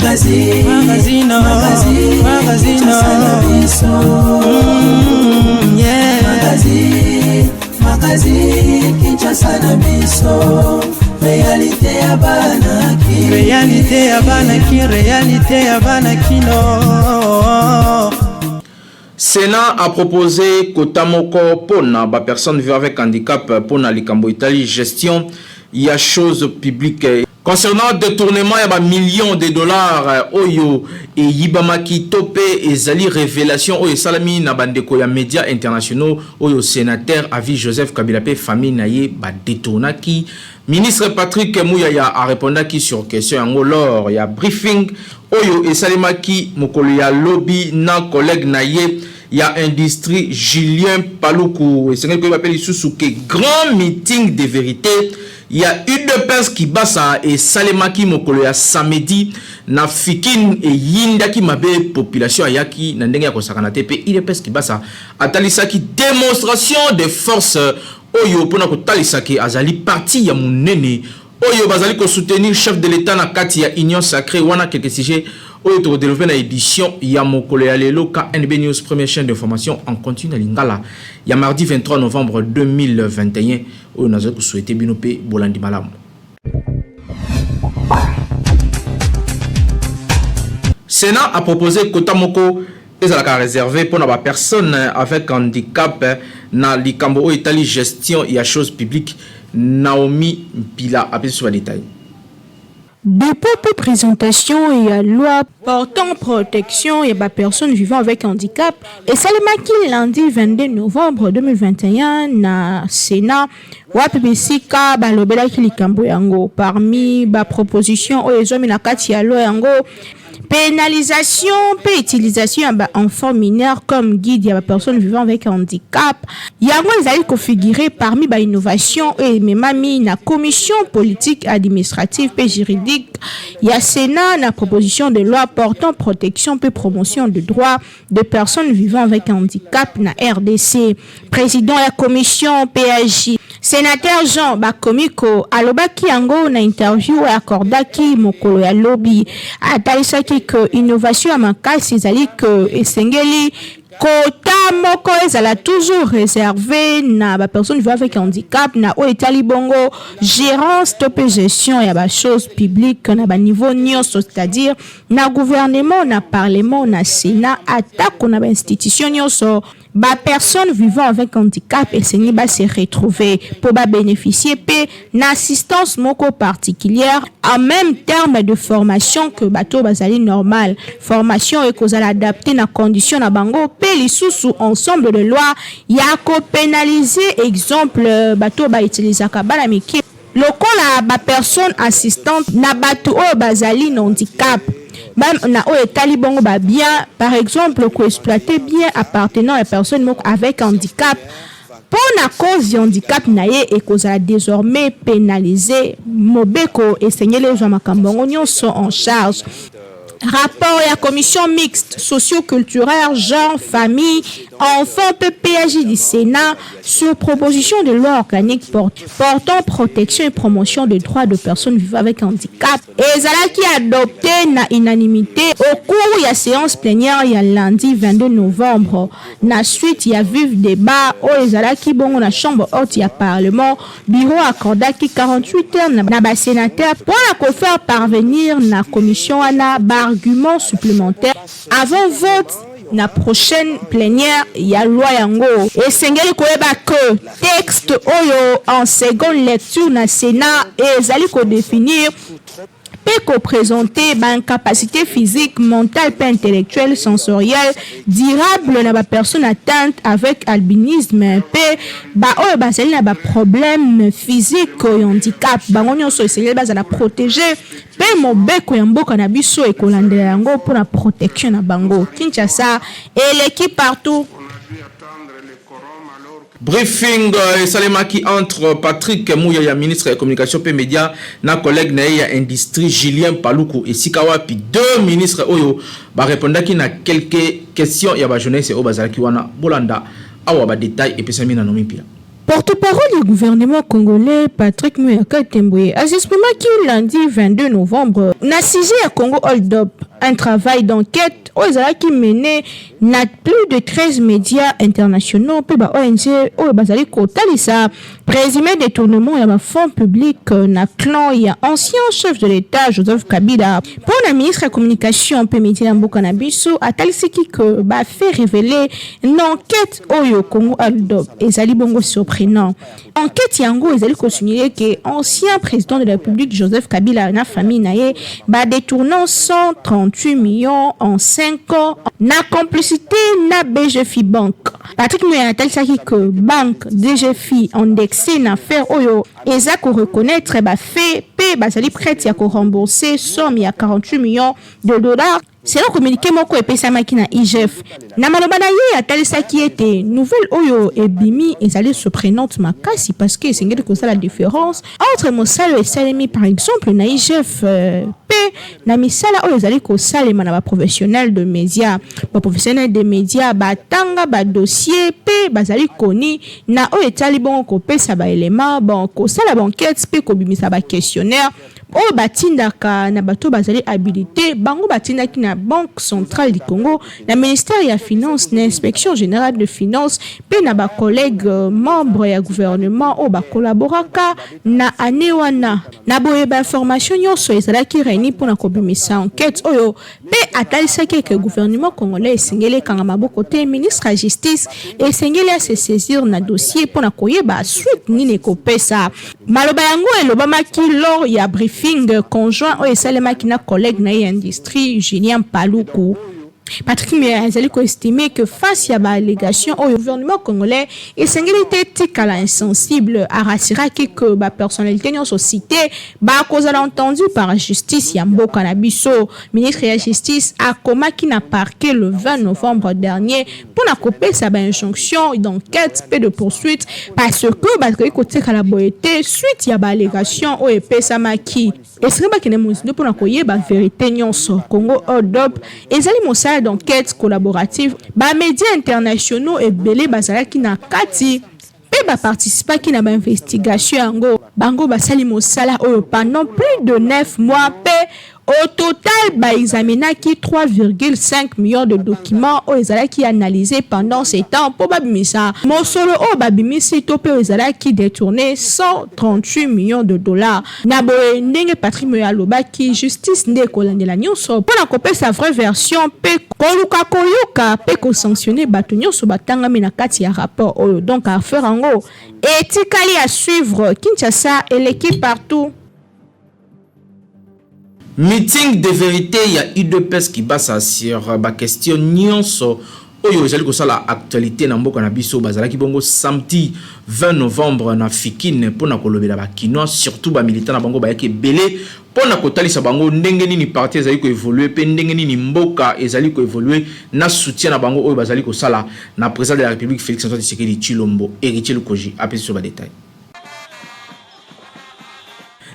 Magazine, magazine, magazine, magazine, yeah. Magazine, magazine, Kinshasa na biso. Réalité ya bana ki. Réalité ya bana ki, réalité ya bana kino. Sénat a proposé quota moko mpona bapersonnes vivant avec handicap mpona likambo etali gestion ya chose publique. Concernant détournement ya bamillions de dollars oyo eyibamaki to mpe ezali révélation oyo esalami na bandeko ya médias internationaux, oyo sénateur à vie Joseph Kabila mpe famille na ye badétournaki, ministre Patrick Muyaya arépondaki sur question yango lors ya briefing oyo esalemaki mokolo ya lobi na collègue na ye ya industrie, Julien Paluku. Esengeli koyeba mpe lisusu ke grand meeting de vérité ya UDPS Kibasa esalemaki mokolo ya samedi na Fikin. Eyindaki mabe, population ayaki na ndenge ya kosakana te, mpe UDPS Kibasa atalisaki démonstration de force oyo mpona kotalisaki azali parti ya monene oyo bazali kosoutenir chef de l'État na kati ya Union sacrée. Wana quelques sujets oyo tokodévelopper na édition ya mokolo ya lelo. KNB News, première chaîne d'information en continu na lingala, ya mardi 23 novembre 2021, oyo nazali kosouhaiter bino mpe bolandi malamu. Sénat a proposé quota moko ezalaka réservé mpona bapersonnes avec handicap na likambo oyo etali gestion ya chose publique. Naomi Mpila apesi biso badétails. Dépôt pour présentation ya loi portant protection ya bapersonnes vivant avec handicap esalemaki lundi 22 novembre 2021 na Sénat, wapi bisika balobelaki likambo yango. Parmi baproposition oyo ezwami na kati ya loi yango, pénalisation mpe utilisation ya baenfants mineurs comme guide ya bapersonnes vivant avec handicap. Yango ezali kofigurer parmi bainnovation oyo ememami na commission politique, administrative mpe juridique ya Sénat na proposition de loi portant protection mpe promotion de droits de personnes vivant avec handicap na RDC. Président ya commission PAJ, sénateur Jean Bakomiko, alobaki yango na interview oyo akordaki mokolo ya lobi. Atalisaki ke innovation ya makasi ezali ke esengeli quota moko ezala toujours réservé na bapersonnes vivant avec handicap na oyo etali bongo gérance to mpe gestion ya bachoses publiques na baniveau nyonso, c'est-à-dire na gouvernement, na parlement, na Sénat, atako na bainstitution nyonso. Bapersonnes vivant avec handicap esengi base retrouver mpo babénéficier mpe na assistance moko particulière, en même terme de formation que bato bazali normal, formation ekozala adapté na condition na bango. Mpe lisusu ensemble de loi ya kopénaliser, exemple bato bautilisaka bana mike lokola bapersonnes assistante na bato oyo bazali na handicap na oyo etali bongo babien, par exemple koexploiter bien appartenant à personne moko avec handicap mpo na cause ya handicap na ye ekozala désormais pénalisé. Mobeko esengeli ezwa makambo yango nyonso en charge. Rapport ya commission mixte socio-culturelle, genre, famille, enfants mpe PAJ du Sénat sur proposition de loi organique portant protection et promotion des droits de personnes vivant avec handicap ezalaki adopté na unanimité au cours ya séance plénière ya lundi 22 novembre. Na suite ya vif débat oyo ezalaki bongo na chambre haute ya parlement, bureau accordaki 48 heures na basénateur mpona kofaire parvenir na commission wana baargument supplémentaire avant vote na prochaine plénière ya loi yango. Esengeli koyeba ke texte oyo en seconde lecture na Sénat ezali kodéfinir mpe koprésenter baincapacité physique, mentale mpe intellectuelle, sensorielle durable na bapersonnes atteintes avec albinisme mpe baoyo bazali na baproblème physique oyo handicap. Bango nyonso esengeli bazala protégé, mpe mobeko ya mboka na biso ekolandela yango mpona protection na bango. Kinshasa eleki partout. Briefing esalemaki entre Patrick Muyaya, ministre ya communication mpe média, na collègue na ye ya industrie, Julien Paluku, esika wapi deux ministres oyo barépondaki na quelques questions ya bajournaliste oyo bazalaki wana. Bolanda awa badétails epesami na Nomi Mpila. Porte-parole ya gouvernement congolais Patrick Muyaya Katembwe a s'exprimaki lundi 22 novembre na sujet ya Congo Hold Up, un travail d'enquête oyo ezalaki mené na plus de 13 médias internationaux mpe ba ONG oyo bazali kotalisa présumé détournement ya bafonds publics na clan ya ancien chef de l'État Joseph Kabila. Mpo na ministre ya communication mpe média ya mboka na biso, atalisaki ke bafaits révélé na enquête oyo Congo Hold Up ezali bongo surprenant. Enquête yango ezali kosouligner ke ancien président de la République Joseph Kabila na famille na ye badétournant 138 millions en 5 ans na complicité na BGFI Bank. Patrick Muyaya atalisaki ke banque BGFI indexé na affaire oyo eza koreconnaître bafaits mpe bazali prête ya korembourser somme ya 48 millions de dollars, selon communiqué moko epesamaki na IGF. Na maloba na ye, atalisaki ete nouvelle oyo ebimi ezali surprenante makasi, parce que esengeli kosala différence entre mosala oyo esalemi par exemple na IGF mpe na misala oyo ezali kosalema na baprofessionnel de média. Baprofessionnel de média batanga badossier mpe bazali koni na oyo etali bongo kopesa baélément, bon, kosala baenquête mpe kobimisa baquestionnaire oyo batindaka na bato bazali habilité. Bango batindaki na Banque centrale du Congo, na ministère ya finance, na Inspection générale de finance mpe na bacollègue membre ya gouvernement oyo bakolaboraka na ane wana. Na boye, bainformation nyonso ezalaki réuni mpona kobimisa enquête oyo. Mpe atalisaki eke gouvernement congolais esengeli ekanga maboko te. Ministre ya justice esengeli ase saisir na dossier mpona koyeba suite nini ekopesa. Maloba yango elobamaki lors ya briefing conjoint oyo esalemaki na collègue na ye ya industrie Julien Paluku. Patrick Muyaya azali koestime que face ya baallégation oyo, gouvernement congolais esengeli te tikala insensible. Arassuraki ke bapersonnalité nyonso cité bakozala entendu par justice ya mboka na biso. Ministre ya justice akomaki na parquet le 20 novembre dernier mpona kopesa bainjonction d'enquête mpe de poursuite, parce que bakoki kotikala boye te. Suite ya baallégation oyo epesamaki, esengeli bakende mozindo mpona koyeba vérité nyonso. Congo Hold Up ezali mosala d'enquête collaborative. Bamédia internationaux ebele bazalaki na kati mpe baparticipaki na bainvestigation yango. Bango basali mosala oyo pendant plus de 9 mois mpe au total baexaminaki 3,5 millions de documents oyo ezalaki analysé pendant ce temps mpo babimisa mosolo oyo babimisi to mpe oyo ezalaki détourné, 138 millions de dollars. Na boye, ndenge Patrick Muyaya alobaki, justice nde ekolandela nyonso mpona kopesa vraie version mpe koluka koyoka mpe kosanctionne bato nyonso batangami na kati ya rapport oyo. Donc affaire yango etikali à suivre. Kinshasa eleki partout. Meeting de vérité ya UDPS Kibasa sur baquestion nyonso oyo ezali kosala actualité na mboka na biso bazalaki bongo samedi 20 novembre na Fikine mpona kolobela bakinois, surtout bamilitant na bango bayaki ebele mpona kotalisa bango ndenge nini parti ezali koévolue mpe ndenge nini mboka ezali koévolue na soutien na bango oyo bazali kosala na président de la République Félix Antoine Tshisekedi Tshilombo. Héritier Lukoji apesi biso badetail.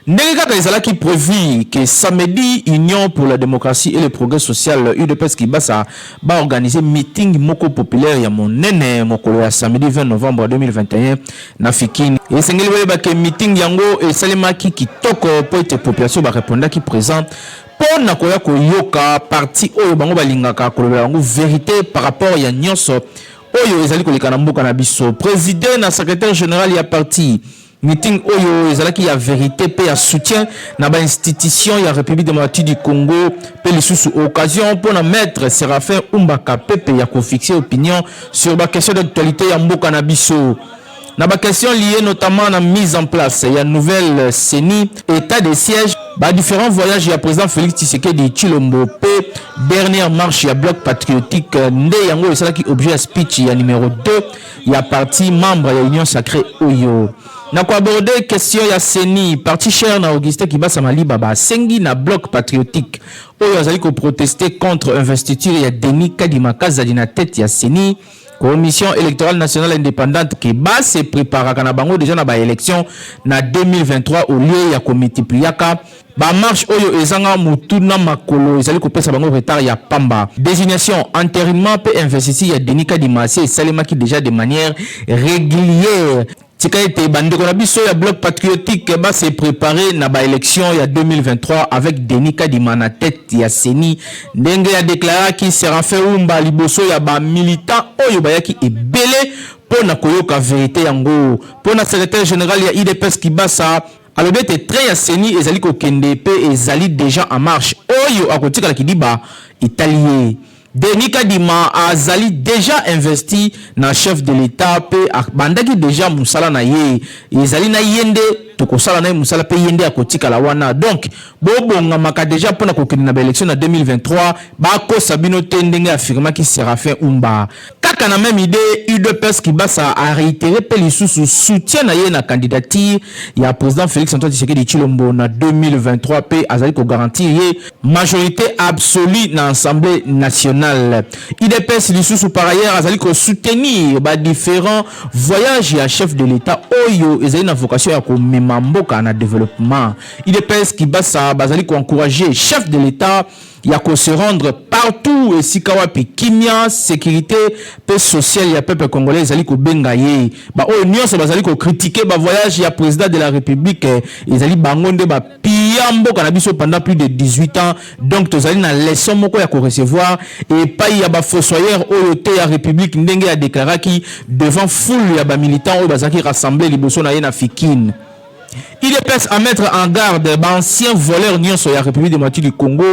Ndenge kaka ezalaki prévu ke samedi, Union pour la démocratie et le progrès social, UDPS Kibasa, baorganize meeting moko populaire ya monene mokolo ya samedi 20 novembre 2021 na Fikini. Esengeli boyeba ke meeting yango esalemaki kitoko mpo ete population barépondaki présent mpo na koya koyoka parti oyo bango balingaka, kolobela bango vérité par rapport ya nyonso oyo ezali koleka na mboka na biso. Président na secrétaire général ya parti, meeting oyo ezalaki ya vérité mpe ya soutien na bainstitution ya République démocratique du Congo, mpe lisusu occasion mpona maître Séraphin Umbaka Pepe ya kofixe opinion sur baquestion d'actualité ya mboka na biso, na baquestion liée notamment na mise en place ya nouvelle CENI, état de siège, badifférents voyages ya président Félix Tshisekedi Tshilombo mpe dernière marche ya Bloc patriotique. Nde yango esalaki objet ya speech ya numéro 2 ya parti membre ya Union sacrée oyo. Na koaborde question ya CENI, parti cher na Augustin Kibasa Maliba basengi na Bloc patriotique oyo azali koproteste contre investiture ya Denis Kadima Kazadi na tête ya CENI, Commission électorale nationale indépendante, ke base préparaka na bango déjà na baélection na 2023 au lieu ya komultipliaka bamarche oyo ezanga motu na makolo, ezali kopesa bango retard ya pamba. Désignation, entérinement mpe investiture ya Denis Kadima se esalemaki déjà de manière régulière. Tika ete ba ndeko na biso ya bloc patriotique ba se preparer na ba elections ya 2023 avec Denis Kadima na tete ya CENI, ndenge a declaraki Seraphin Wumba liboso ya ba militants oyo bayaki ebele mpo na koyoka verite yango. Mpo na secretaire general ya udps Kibasa, alobi ete train ya CENI ezali kokende mpe ezali dejà en marche, oyo akotikala kidiba etali ye. Denis Kadima azali dejà investi na chef de l'etat pe abandaki dejà musala na ye, ezali na ye nde tokosala na ye musala pe ye nde akotikala wana donc bobongamaka dejà pona kokende na ba elections na 2023 bakosa bino te ndenge affirmaki Seraphin Umba. Kaka na meme idee, udps Kibasa a reiterer pe lisusu soutien na ye na candidature ya president Felix Antoine Tshisekedi Tshilombo na 2023 pe azali ko garantir ye majorite absolue na Assemblee nationale. Udps lisusu par ailleurs azali ko soutenir ba differents voyages ya chef de l'Etat oyo ezali na vocation ya komema mboka na developpement. Udps Kibasa bazali ko encourager chef de l'Etat ya ko se rendre partout esika wapi kimia, securite pe sociale ya peuple congolais ezali kobenga ye. Ba oyo nionso bazali ko critiquer ba voyages ya president de la republique ezali bango nde ba pilla mboka na biso pendant plus de 18 ans, donc tozali na leçon moko ya ko recevoir epayi ya ba fossoyeurs oyo te ya republique ndenge a declaraki devant foule ya ba militants oyo bazalaki rassembler liboso na ye na Fikin. Udps a mettre en garde ba anciens voleurs nionso ya Republique democratique du Congo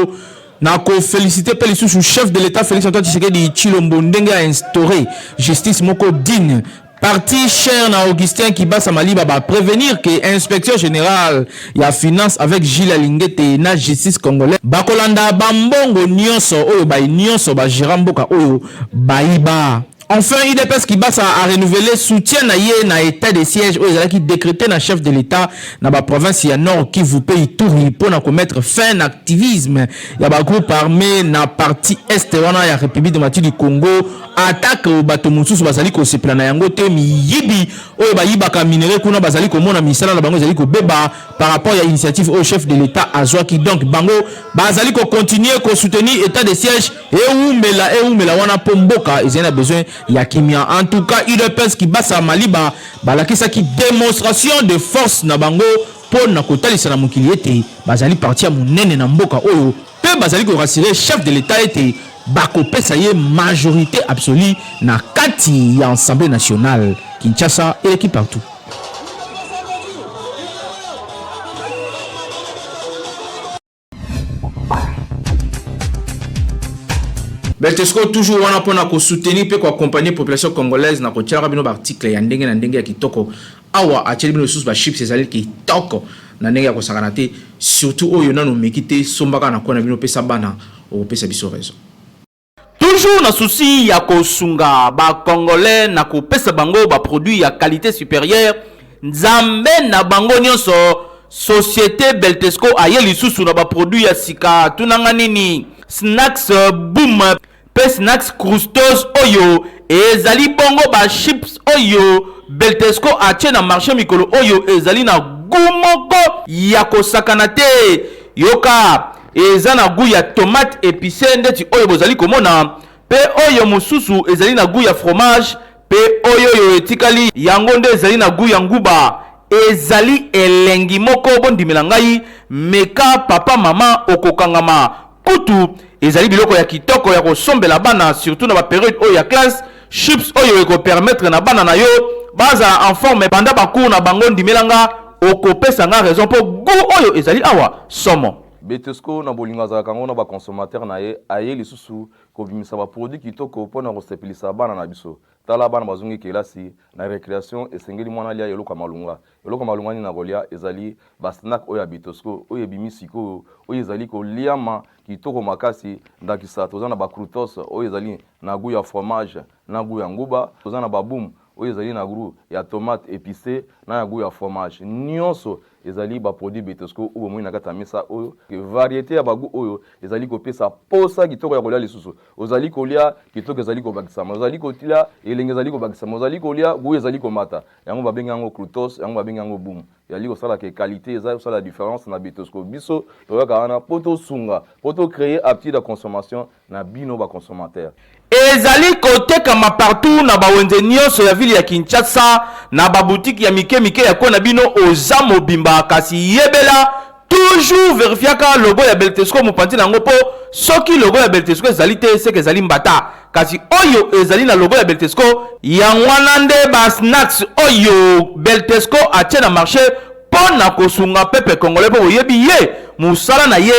na ko feliciter pe lisusu chef de l'Etat Felix Antoine Tshisekedi Tshilombo ndenge a instaurer justice moko digne. Parti cher na Augustin Kibasa Maliba ba prevenir que inspection generale ya finance avec Jules Alingete na justice congolaise bakolanda ba mbongo nionso oyo bayi nionso ba gera mboka oyo bayiba. Enfin, udps Kibasa a renouveler soutien na ye na etat de siège oyo ezalaki decrete na chef de l'Etat na ba provinces ya Nord Kivu pe Ituri pona ko mettre fin na activisme ya ba groupes armes na partie est wana ya Republique democratique du Congo. Attaque oyo bato mosusu bazali kosepela na yango te, miyibi oyo bayibaka minerais kuna bazali komona misala na bango ezali kobeba par rapport ya initiative oyo chef de l'Etat azwaki. Donc bango bazali ko continuer ko soutenir etat de siège Ewumela ewumela wana po mboka ezali na besoin ya kimia. En tout cas udps kibasa maliba balakisaki demonstration de force na bango po na kotalisa na mokili ete bazali parti ya monene na mboka oyo pe bazali ko rassurer chef de l'etat ete bakopesa ye majorite absolue na kati ya Assemblee nationale. Kinshasa eleki partout. Beltesco toujours wana pona ko soutenir pe ko accompagner population congolaise na kotielaka bino ba article ya ndenge na ndenge ya kitoko. Awa atieli bino lisusu ba chips ezali kitoko na ndenge ya kosakana te, surtout oyo nanu omeki te, sombaka na coin na bino pesa bana, okopesa biso raison. Toujours na souci ya kosunga ba congolais na kopesa bango ba produits ya qualite superieure, Nzambe na bango nionso societe Beltesco aye lisusu na ba produits ya sika, tuna nga nini? Snacks boom pe snacks croustos oyo ezali bongo ba chips oyo Beltesco atie na marche mikolo oyo ezali na gout moko ya kosakana te, yoka Eza na gout ya tomate epicee ndeti oyo bozali komona, pe oyo mosusu ezali na gout ya fromage, pe oyoyo etikali yango nde ezali na gout ya nguba. Ezali elengi moko bondimela ngai, meka papa mama okokangama. Kutu ezali biloko ya kitoko ya kosombela bana surtout na ba periode oyo ya classe, chips oyo eko permettre na bana na yo bazala en forme banda ba cours na bango ndimela nga okopesa nga raison po gout oyo ezali awa somo. Betesco na bolingo azalaka yango na ba consommateurs na ye, aye lisusu kobimisa ba produits kitoko mpo na kosepelisa bana na biso. Tala bana bazongi kelasi, na recreation esengeli mwana alia eloko ya malonga. Eloko ya malonga nini akolia? Ezali ba snack oyo ya Betesco oyo ebimi sikoyo, oyo ezali koliama kitoko makasi. Ndakisa toza na ba croutons oyo ezali na gout ya fromage na gout ya nguba, toza na ba boum oyo ezali na gout ya tomate epicee na ya gout ya fromage. Nionso ezali ba produits Betesco oyo bomoni na kati ya mesa oyo. Variete ya ba gout oyo ezali kopesa posa kitoko ya kolia lisusu. Ozali kolia, kitoko ezali kobakisama. Ozali kolia, elengi ezali kobakisama. Ozali kolia, gout ezali komata. Yango babengi yango croutons, yango babengi yango boum. Ezali kosala que qualite eza kosala difference na Betesco. Biso toyaka wana po tosunga, po to creer aptitude ya consommation na bino ba consommateurs. Ezali kotekama partout na ba wenze nionso ya ville ya Kinshasa, na ba boutiques ya mike mike ya coin na bino oza mobimba kasi yebela toujours verifiaka logo ya Beltesco mopanzi na yango po soki logo ya Beltesco ezali te seke ezali mbata kasi oyo ezali na logo ya Beltesco yango wana nde ba snacks oyo Beltesco atie na marche mpo na kosunga peuple congolais mpo boyebi ye mosala na ye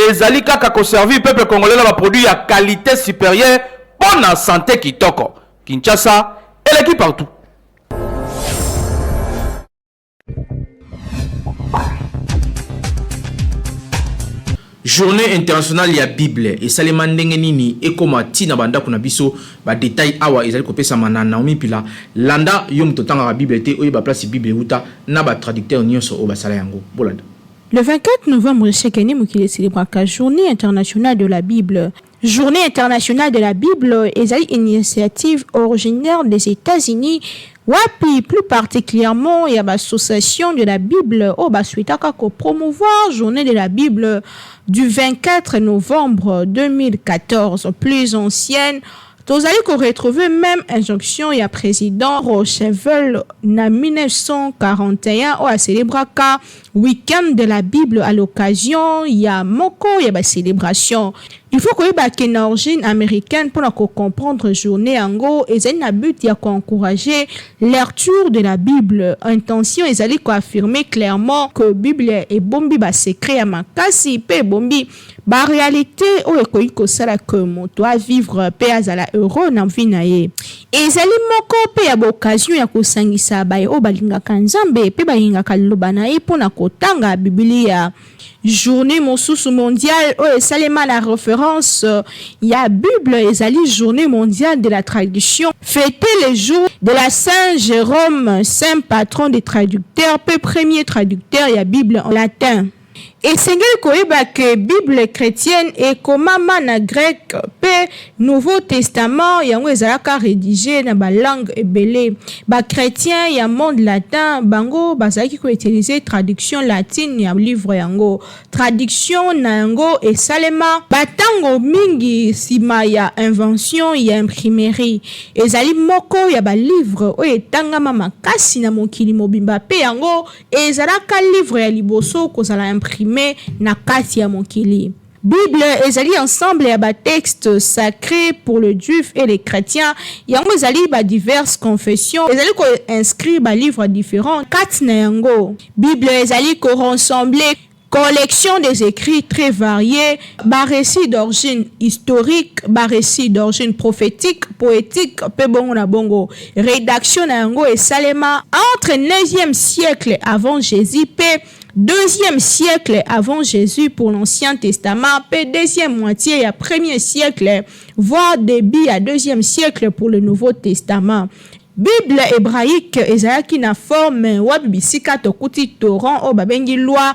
ezali kaka koservir peuple congolais na baproduit ya qualité supérieure mpo na sante kitoko. Kinshasa eleki partout. Journée internationale ya Bible esalema ndenge nini ekoma ti na bandako na biso ba detail awa ezali kopesama na Naomi Mpila landa yo moto otangaka Bible te oyeba place Bible ewuta na ba traducteurs nionso oyo basala yango bolanda. Le 24 novembre chaque année mokili e celebraka journee internationale de la Bible. Journee internationale de la Bible ezali initiative originaire des Etats-Unis wapi plus particulièrement ya ba association de la Bible oyo ba souhaitaka ko promouvoir journee de la Bible du 24 novembre 2014 plus ancienne Tozali ko retrouver meme injonction ya president Roosevelt na 1941 oyo a celebraka week-end de la Bible à l'occasion ya moko ya ba celebrations. Il faut koyeba que na origine americaine pona ko comprendre journee yango ezali na but ya ko encourager lecture de la Bible. Intention ezali ko affirmer clairement que Bible ebombi ba secrets ya makasi pe ebombi Ba realites oyo ekoki kosala que moto a vivre pe azala heureux na vie na ye. Ezali moko pe ya ba occasions ya kosangisa baye oyo balingaka Nzambe pe balingaka liloba na ye po na kotanga Bibilia. Journee mosusu mondiale oyo esalema na reference ya Bible ezali Journee mondiale de la traduction, fetee le jour de la Saint Jerome, saint patron des traducteurs pe premier traducteur ya Bible en latin. Esengeli koyeba que Bible chretienne ekomama na grec pe Nouveau Testament yango ezalaka rediger na ba langues ebele. Ba chretiens ya monde latin bango bazalaki ko utiliser traduction latine ya livre yango. Traduction na yango esalema ba tango mingi sima ya invention ya imprimerie. Ezali moko ya ba livres oyo etangama makasi na mokili mobimba pe yango Ezalaka livre ya liboso kozala imprime na kati ya mokili. Bible ezali ensemble ya ba textes sacres pour le juif et les chretiens, yango ezali ba diverses confessions ezali ko inscrire ba livres differents kati na yango. Bible ezali ko rensembler Collection des ecrits très varies, ba recits d'origine historique, ba recits d'origine prophetique, poetique mpe bongo na bongo. Redaction na yango esalema entre neuvième siècle avant Jesus mpe deuxième siècle avant Jesus pour l'Ancien Testament mpe deuxième moitie ya premier siècle voire debut ya deuxième siècle pour le Nouveau Testament. Bible hebraique ezalaki na forme wapi bisika tokuti Torah oyo babengi loi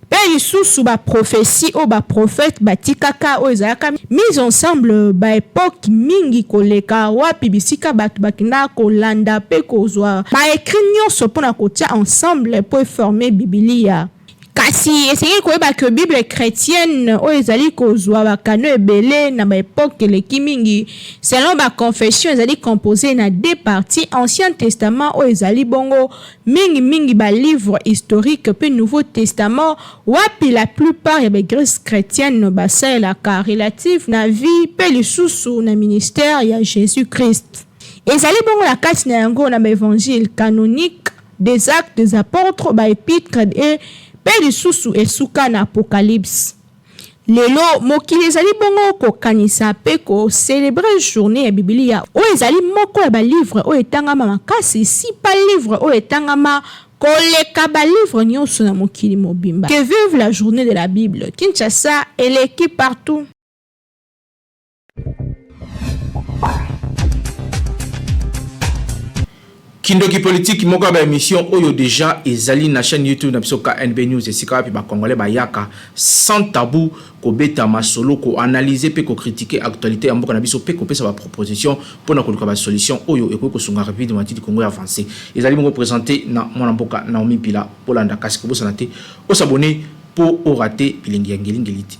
mpe lisusu ba propheties oyo ba prophètes batikaka oyo ezalaka mise ensemble ba epoques mingi koleka wapi bisika bato bakendaka kolanda mpe kozwa ba ecrits nionso mpo na kotia ensemble mpo e former Bibilia. Kasi, esengeli koyeba que Bible chretienne oyo ezali kozua ba canaux ebele na ba epoques eleki mingi, selon ba confessions ezali composer na deux parties, Ancien Testament oyo ezali bongo mingi mingi ba livres historiques pe Nouveau Testament wapi la plupart ya ba eglises chretiennes basalelaka relative na vie pe lisusu na ministère ya Jesus Christ. Ezali bongo na kati na yango na ba evangiles canoniques, Des Actes des Apotres, ba Epitres et mpe lisusu esuka na Apocalypse. Lelo, mokili ezali bongo kokanisa mpe ko celebrer journee ya Bibilia, oyo ezali moko ya ba livres oyo etangama makasi, si pas livre oyo etangama koleka ba livres nionso na mokili mobimba. Que vive la journee de la Bible! Kinshasa eleki partout. Kindoki politique moko ya ba emission oyo dejà ezali na chaîne YouTube na biso KNB News esika wapi ba congolais bayaka sans tabou kobeta masolo ko analyser pe ko critiquer actualite ya mboka na biso pe kopesa ba propositions pona koluka ba solutions oyo ekoki kosunga Republique Democratique du Congo avancer. Ezali bongo presente na mwana mboka Naomi Mpila. Bolanda kasi kobosana te o s'abonner po o rater bilengi ya ngeli ngeli te.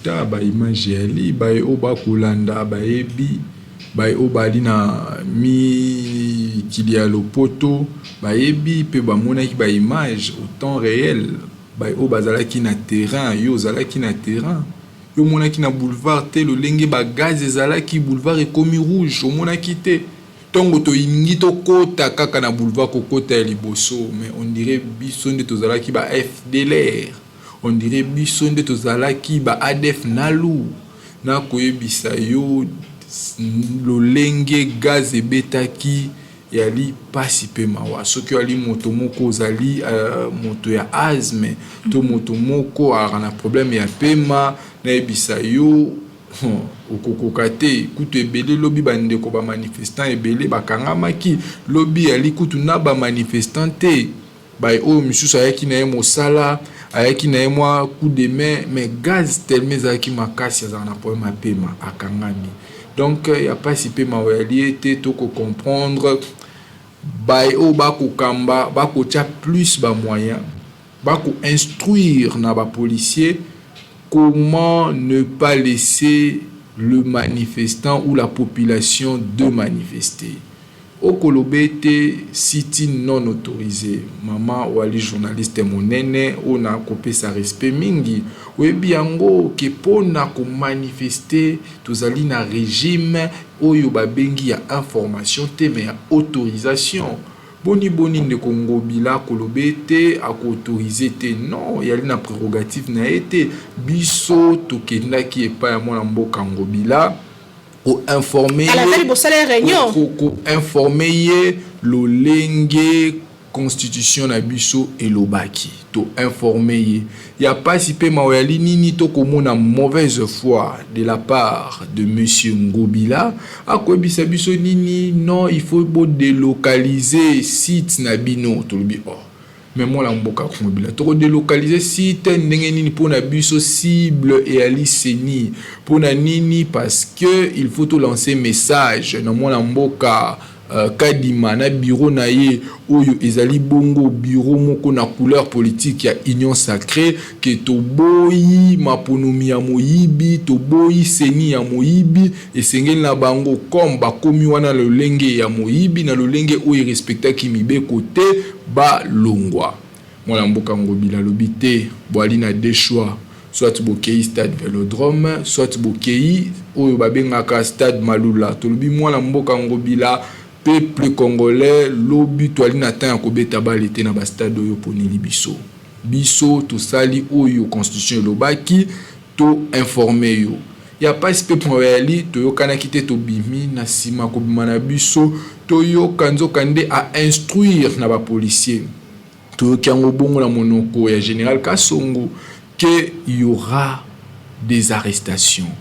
lokuta, ba image eyali, baye oyo bakolanda bayebi, baye oyo bali na mikili ya lopoto bayebi mpe bamonaki ba image au temps réel, baye oyo bazalaki na terrain, yo ozalaki na terrain, yo omonaki na boulevard te lolenge ba gaz ezalaki, boulevard ekomi rouge, omonaki te. Tongo tolingi tokota kaka na boulevard kokota ya liboso mais on dirait biso nde tozalaki ba FDLR, on dirait biso nde tozalaki ba ADF Nalu. Nakoyebisa yo lolenge gaz ebetaki eyali pasi pe mawa. Soki oyali moto moko ozali moto ya asthme to moto moko azalaka na problème ya pema, nayebisa yo Okokoka te kutu ebele lobi ba ndeko ba manifestant ebele bakangamaki lobi yali kutu na ba manifestant te baye oyo misusu ayaki na ye mosala ayaki na ye mwa coup de main mais gaz tellement ezalaki makasi azalaka na problème ya pema akangami donc ya pasi pe mawa yali ete toko comprendre baye oyo bakokamba bakotia plus ba moyen Bako instruire na ba policiers comment ne pas laisser le manifestant ou la population de manifester. Oko loba ete sit-in non autorise. Maman oali journaliste monene oyo na kopesa respect mingi. Oyebi yango ke pona ko manifester tozali na regime oyo babengi ya information te mais ya autorisation. Boni boni ndeko Ngobila akoloba ete ako autoriser te non eyali na prerogative na ye te biso tokendaki epai ya mwana mboka Ngobila ko informer ye ko informer ye lolenge constitution na biso elobaki to informer ye Ya pasi pe mawa yali nini to komona mauvaise foi de la part de monsieur Ngobila akoyebisa biso nini non il faut bo delocaliser site na bino tolobi oh mais mwana mboka Ngobila toko delocaliser site ndenge nini pona biso cible eyali ceni pona nini parce que il faut to lancer message na mwana mboka Kadima na bureau na ye oyo ezali bongo bureau moko na couleur politique ya Union sacree que toboyi maponomi ya moyibi, toboyi ceni ya moyibi, esengeli na bango comme bakomi wana na lolenge ya moyibi, na lolenge oyo e respectaki mibeko te, balongwa. Mwana mboka Ngobila alobi te boali na deux choix, soit bokeyi stade Velodrome, soit bokeyi oyo babengaka stade Malula. Tolobi mwana mboka Ngobila, peuple congolais lobi toali na temps ya kobeta balle te na ba stade oyo oponeli biso. Biso tosali oyo constitution elobaki, to informer yo. Ya pasi pe mawa eyali toyokanaki te tobimi na sima kobima na biso toyoka nzoka nde a instruire na ba policiers. Toyoki yango bongo na monoko ya general Kasongo que il y aura des arrestations,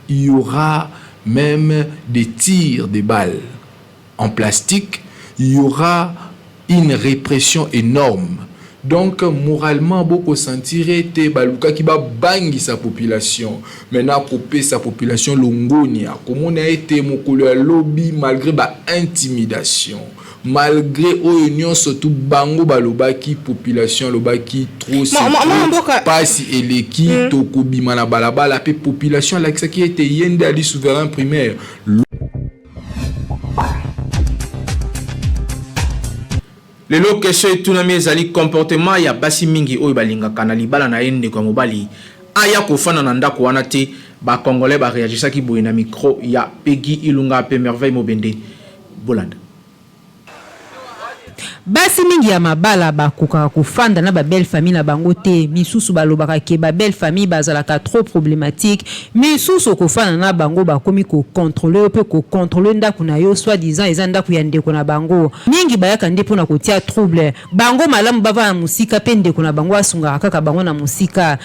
il y aura meme des tirs de balles en plastique, il y aura une repression enorme. Donc moralement boko sentir ete balukaki babangisa population mais na kopesa population longonia komona ete mokolo ya lobi malgre ba intimidation Malgre oyo nionso tout bango balobaki population alobaki trop c'est trop pasi eleki tokobima na balabala pe population alakisaki ete ye nde ali souverain primaire. Lelo question etunami ezali comportement ya basi mingi oyo balingaka na libala na ye ndeko ya mobali aya kofanda na ndako wana te, ba congolais ba reagisaki boye na micro ya Peggy Ilunga pe Merveille Mobende. Bolanda. Basi mingi ya mabala bakokaka kofanda na ba belle famille na bango te, misusu balobaka ke ba belle famille bazalaka trop problematique, misusu okofanda na bango bakomi ko controler yo pe ko controler ndaku na yo soit disant eza ndaku ya ndeko na bango, mingi bayaka nde pona kotia trouble, bango malamu bavanda mosika pe ndeko na bango asungaka kaka bango na mosika.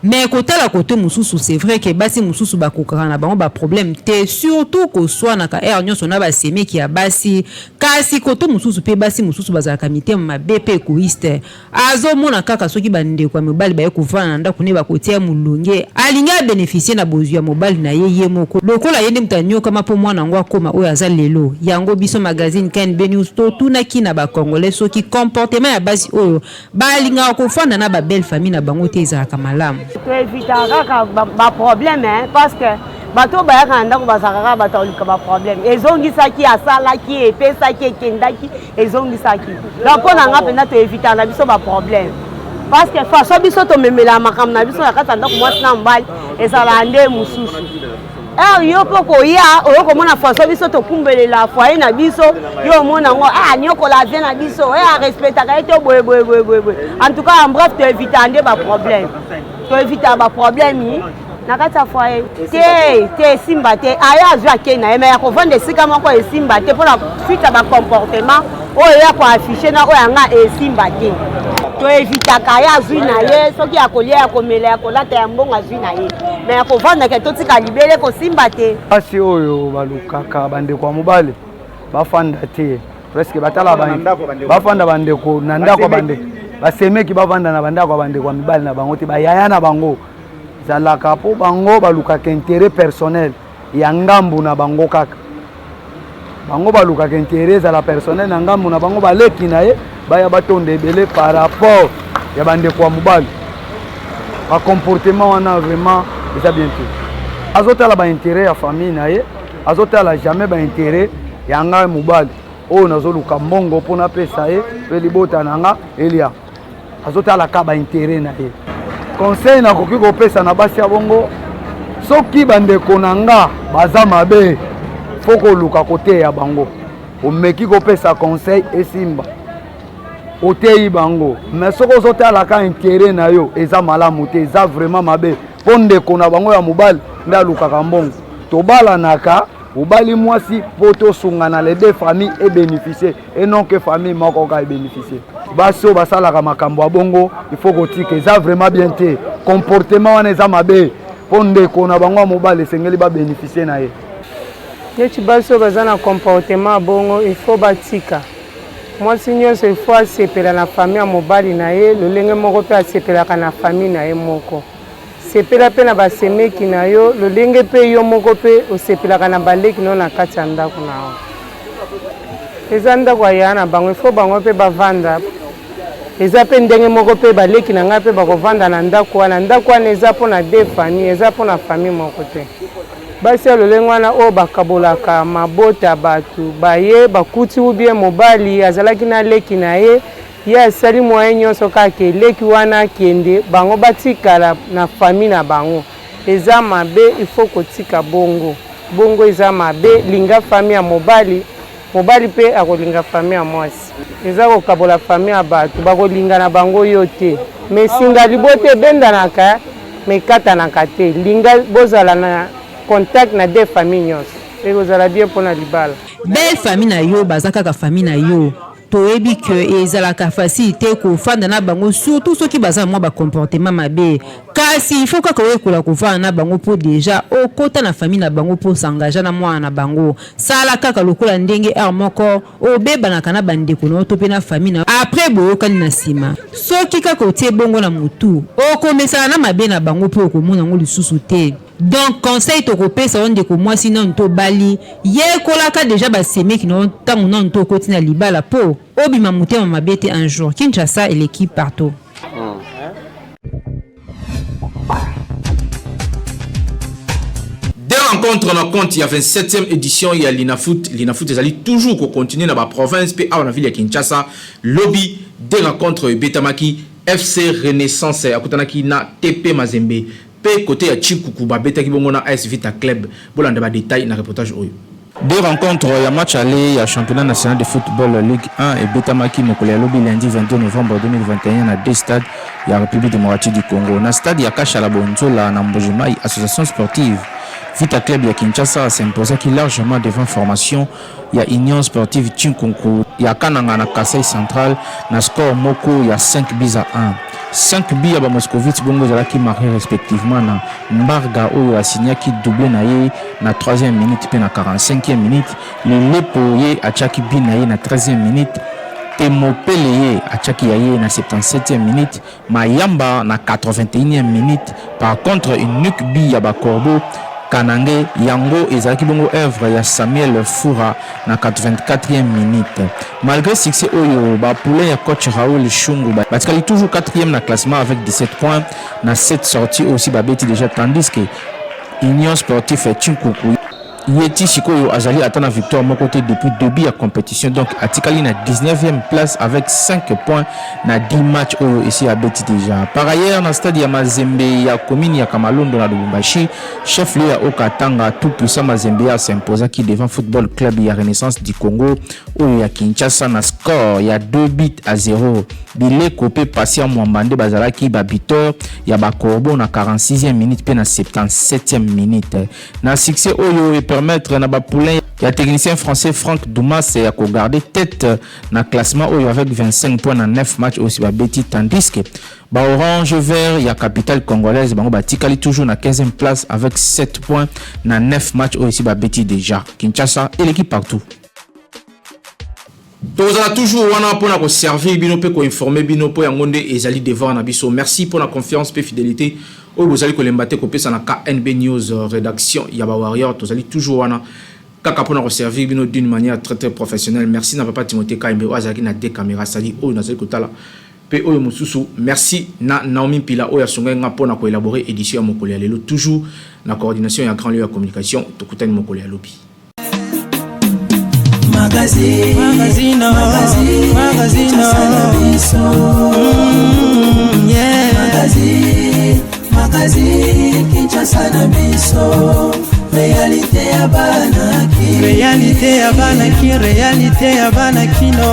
Mais kotala cote mususu c'est vrai que basi mususu bakokaka na bango ba problème te surtout koswanaka heure nionso na ba semeki ya basi kasi cote mususu pe basi mususu bazalaka. bazalaka mitema mabe pe egoiste. Azomona kaka soki ba ndeko ya mibali baye kovanda na ndako ne bakotia ye mulunge, alingi a beneficier na bozwi ya mobali na ye ye moko lokola ye nde moto anyokama po mwana yango akoma oyo aza lelo. Yango biso magazine KNB News totunaki na ba congolais soki comportement ya basi oyo balingaka kofanda na ba belle famille na bango te ezalaka malamu. To evitaka kaka ba problème hein, parce que bato oyo bayaka na ndako bazalaka kaka bato ya koluka ba problème. Ezongisaki, asalaki, epesaki, ekendaki, ezongisaki. Donc mpo na nga mpenza to evitaka na biso ba problème parce que façon biso tomemelaka makambo na biso na kati ya ndako mwasi na mobali ezalaka nde mosusu. Heure yo mpo koya oyo komona façon biso tokumbelela foyer na biso, yo omona yango ah, anyokola vie na biso, eh, arespectaka ye te boye boye boye boye boye. En tout cas en bref, toevitaka nde ba problème, toevitaka ba problème na kati ya foyer te te, esimba te. Aye azwi akei na ye, me ya kovanda esika moko esimba te mpona suite ya bacomportement oyo ya koaffiche na oyo yanga esimba te. Toevitaka ye azwi na ye, soki ya kolia ya komela ya kolata ya mbongo azwi na ye, me ya kovandaka totika libele kosimba te. Basi oyo balukaka bandeko ya mobali bafanda te, presque batala bafanda bandeko na ndako ya bandeko, basemeki bafanda na bandako ya bandeko ya mibali na bango te, bayaya na bango zalaka mpo bango balukaka intérêt personnel ya ngambu na bango kaka. Bango balukaka intérêt ezala personnel na ngambu na bango, baleki na ye baya batonda ebele par rapport ya bandeko ya mobali. Ba comportement wana vraiment eza bien te. Azotala ba intérêt ya famille na ye, azotala jamais ba intérêt ya ngai mobali oyo nazoluka mbongo mpo napesa ye mpe libota na nga elia. Azotala ka ba intérêt na ye. Conseil nakoki kopesa na basi ya bongo, soki bandeko na nga baza mabe, fo koluka koteya bango. Omeki kopesa conseil esimba, oteyi bango, mais soki ozotala ka intérêt na yo eza malamu te, eza vraiment mabe mpo ndeko na bango ya mobali nde alukaka mbongo. Tobalanaka, obali mwasi mpo tosungana, les deux familles e bénéficier et non que famille moko ka e bénéficier. Basi oyo basalaka makambo ya bongo il faut kotika, eza vraiment bien te. Comportement wana eza mabe mpo ndeko na bango ya mobali esengeli ba bénéficier na ye. Neti basi oyo baza na comportement ya bongo il faut batika. Mwasi nyonso il faut asepela na famille ya mobali na ye lolenge moko mpe asepelaka na famille na ye moko. Sepela mpe na basemeki na yo lolenge mpe yo moko mpe osepelaka na baleki na yo na kati ya ndako na yo. Eza ndako ya yaya na bango, il faut bango mpe bavanda. Eza mpe ndenge moko mpe baleki na ngai mpe bakovanda na ndako wana. Ndako wana eza mpo na deux familles, eza mpo na famille moko te. Basi ya lolenge wana oyo bakabolaka mabota ya bato, baye bakuti ou bien mobali azalaki na leki na ye, ye asali moyen nyonso kaka ke leki wana akende, bango batikala na famille na bango. Eza mabe, il faut kotika bongo. Bongo eza mabe, linga famille ya mobali, mobali pe akolinga famille ya mwasi. Eza kokabola famille ya bato, bakolinga na bango yo te. Mais singa libota ebendanaka mais ekatanaka te. Linga bozala na contact na deux familles nyonso, ekozala bien pona libala. Belle famille na yo baza kaka famille na yo. Toyebi que ezalaka facile te kofanda na bango surtout soki baza na mwa ba comportement mabe, kasi il faut kaka oyekola kofanda na bango po dejà okota na famille na bango po s'engager na mwana na bango. Sala kaka lokola ndenge heure moko obebanaka na ba ndeko na yo to pe na famille na yo après boyokani na sima. Soki kaka otie bongo na mutu, okomesana na mabe na bango pe okomona yango lisusu te. Donc conseil tokopesa yo ndeko mwasi nanu to obali yekolaka dejà ba semeki na yo tango nanu to okoti na libala po obima motema mabe te un jour. Kinshasa eleki partout. Deux rencontres na compte ya 27e édition ya Linafoot. Linafoot ezali toujours ko continuer na ba province pe awa na ville ya Kinshasa. Lobi deux rencontres ebetamaki, FC Renaissance akutanaki na TP Mazembe Pe cote ya Tshikuku ba betaki bongo na AS Vita Club. Bolanda ba details na reportage oyo. Deux rencontres ya match aller ya championnat national de football Ligue 1 ebetamaki mokolo ya lobi lundi 22 novembre 2021 na deux stades ya Republique democratique du Congo. Na stade ya Kashala Bonzola na Mbuji-Mayi, Association sportive Vita Club ya Kinshasa s'imposaki largement devant formation ya Union sportive Tshinkunku ya Kananga na Kasaï Central na score moko ya 5 buts à 1. 5 buts ya ba Moscovites bongo ezalaki marque respectivement na Mbarga oyo asignaki double na ye na 3e minute mpe na 45e minute, Lilepo ye atiaki but na ye na 13e minute. Temopele ye atiaki ya ye na 77e minute, Mayamba na 81e minute. Par contre unique but ya ba Corbeaux Kanange yango ezalaki bongo œuvre ya Samuel Fura na 84e minute. Malgre succès oyo, ba poulains ya coach Raoul Shungu batikali toujours 4e na classement avec 17 points na 7 sorties oyo si babeti déjà tandis que Union Sportif Tshinkuku ye ti sikoyo azali ata na victoire moko te depuis début ya compétition, donc atikali na 19e place avec 5 points na 10 matchs oyo esi abeti déjà. Par ailleurs, na stade ya Mazembe ya commune ya Kamalondo na Lubumbashi, chef lieu ya Haut-Katanga, tout puissant Mazembe ya s'imposaki devant Football Club ya Renaissance du Congo oyo ya Kinshasa na score ya 2 buts à 0. Bileko pe Patient Mwamba nde bazalaki ba buteur ya ba Corbeaux na 46e minute pe na 77e minute. Na succès oyo e permettre na ba poulains ya technicien français Franck Dumas ya ko garder tête na classement oyo avec 25 points na 9 matchs oyo si babeti, tandis que ba Orange Vert ya capitale congolaise bango batikali toujours na 15e place avec 7 points na 9 matchs oyo si babeti déjà. Kinshasa eleki partout. Tozala toujours wana mpona koservir bino mpe koinforme bino mpo yango nde ezali devoir na biso. Merci mpona confiance mpe fidélité oyo bozali kolemba te kopesa na KNB News, rédaction ya bawarrior. Tozali toujours wana kaka mpona koservir bino d'une manière très très professionnelle. Merci na papa Timothée Kaimbe oyo azalaki na deux caméras, sali oyo nazali kotala mpe oyo mosusu. Merci na Naomi Mpila oyo asungaki nga mpona koélaborer édition ya mokolo ya lelo, toujours na coordination ya grand lieu ya communication. Tokutani mokolo ya lobi. Magazine, magazine, magazine, magazine, yeah. Magazine, magazine, Kinshasa na biso, réalité ya bana ki, réalité ya bana ki, réalité ya bana kino.